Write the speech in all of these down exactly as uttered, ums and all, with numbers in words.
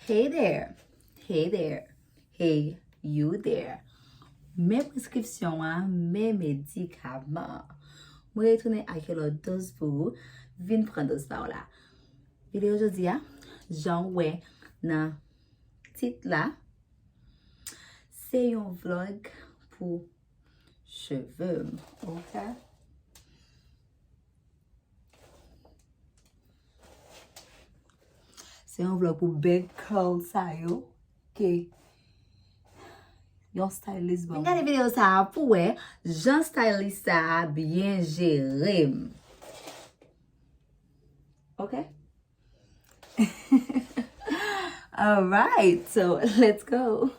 Hey there. Hey there. Hey, you there. Men preskripsyon an, men medikaman. Mwen retounen ak yon lòt doz pou ou. Vin pran doz pa w la. Videyo jodi a, jan w wè nan tit la, se yon vlog pou cheve m, ok? Se yon vlog pou bèg curl sa yo ke yon stylist ban m. Vin gade videyo sa a pou wè jan stylist sa a byen jere m. Ok? Alright, so let's go.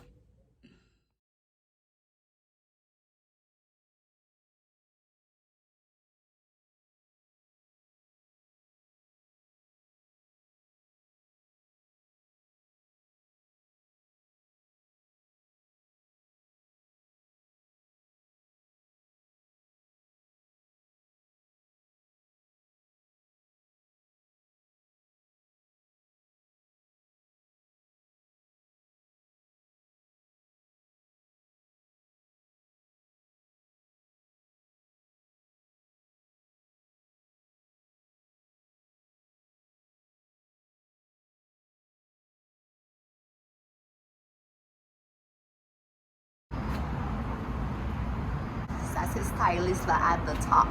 Sa se stylist la at the top.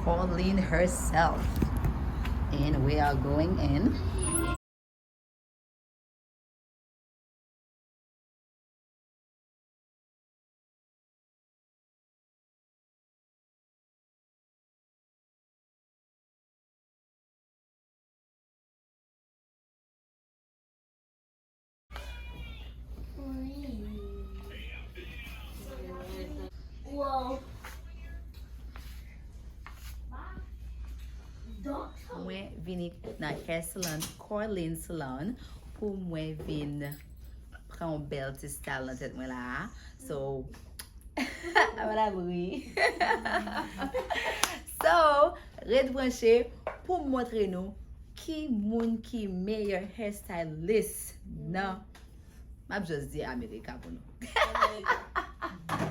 Corlene herself. And we are going in. Mwen vini nan hair salon Corlene Salon pou mwen vin pran yon bèl ti style nan tèt mwen la a. So, avan la bri. So, ret branche pou m montre nou ki moun ki meyè hairstylist nan, m ap just di Amerika pou nou.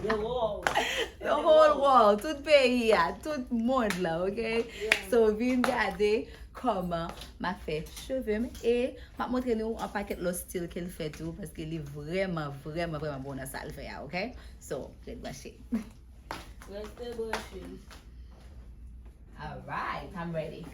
The whole world. Tout peyi a, tout mond la, ok? So, vin gade kòman m ap fè cheve m e m ap montre nou yon pakèt lòt stil ke l fè tou, paske li vrèman, vrèman, vrèman bon nan sa l fè a, ok? So, ret branche. Rete branche. Alright, I'm ready.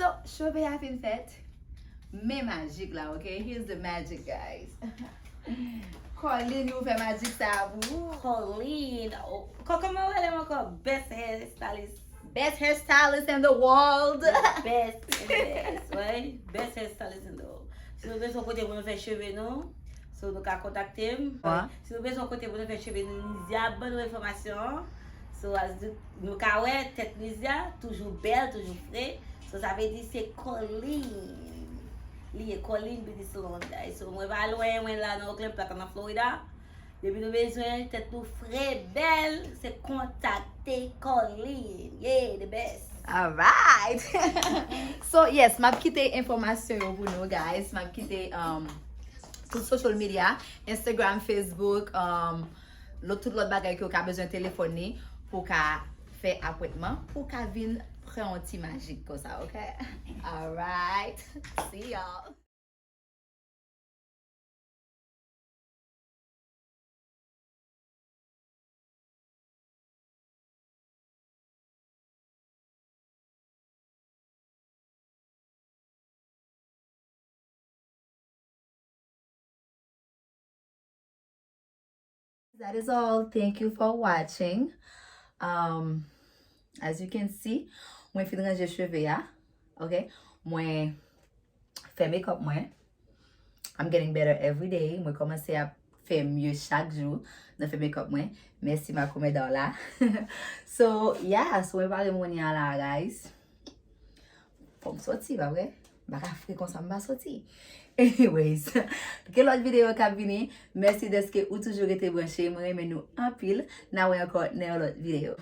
So, cheve a fin fèt. Men majik la, ok? Here's the magic, guys. Colleen, ou fè majik sa a pou ou. Colleen, oh, kò-, kòman yo rele m ankò? Best hairstylist. Best hairstylist in the world. The best in the best, right? Best hairstylist in the world. Si nou bezwen kote pou nou fè cheve nou, so nou ka kontakte m. Wa. Si nou bezwen kote pou nou fè cheve nou, Nizia ap ban nou enfòmasyon. So, as nou, nou ka wè, tèt Nizia toujou bèl, toujou fre. So, sa vle di se Colleen. Li ye Colleen Beauty Salon, guys. So, mwen pa lwen, mwen la nan Oakland Park, nan Florida. Depi nou bezwen tèt nou fre, bèl, se kontakte Colleen. Yeah, the best. Alright. So, yes, m ap kite enfòmasyon yo pou nou, guys. M ap kite, um, tout social media, Instagram, Facebook, um, lòt, tout lòt bagay ke w ka bezwen telefòn li pou w ka fè apwentman, pou w ka vin pran yon ti majik konsa, ok? Alright. See y'all. That is all. Thank you for watching. Um, as you can see, mwen fin ranje cheve a. Ok? Mwen fè makeup mwen. I'm getting better every day. Mwen kòmanse ap fè mye chak jou nan fè makeup mwen. Mèsi makomè Darla. So, yeah, so mwen pale mwen a la, guys. Fò m soti, pa vre? M pa ka fre konsa, m pa soti. Anyways, gen lòt videyo k ap vini. Mèsi dèske ou toujou rete branche. Mwen renmen nou anpil. N a wè ankò nan yon lòt videyo.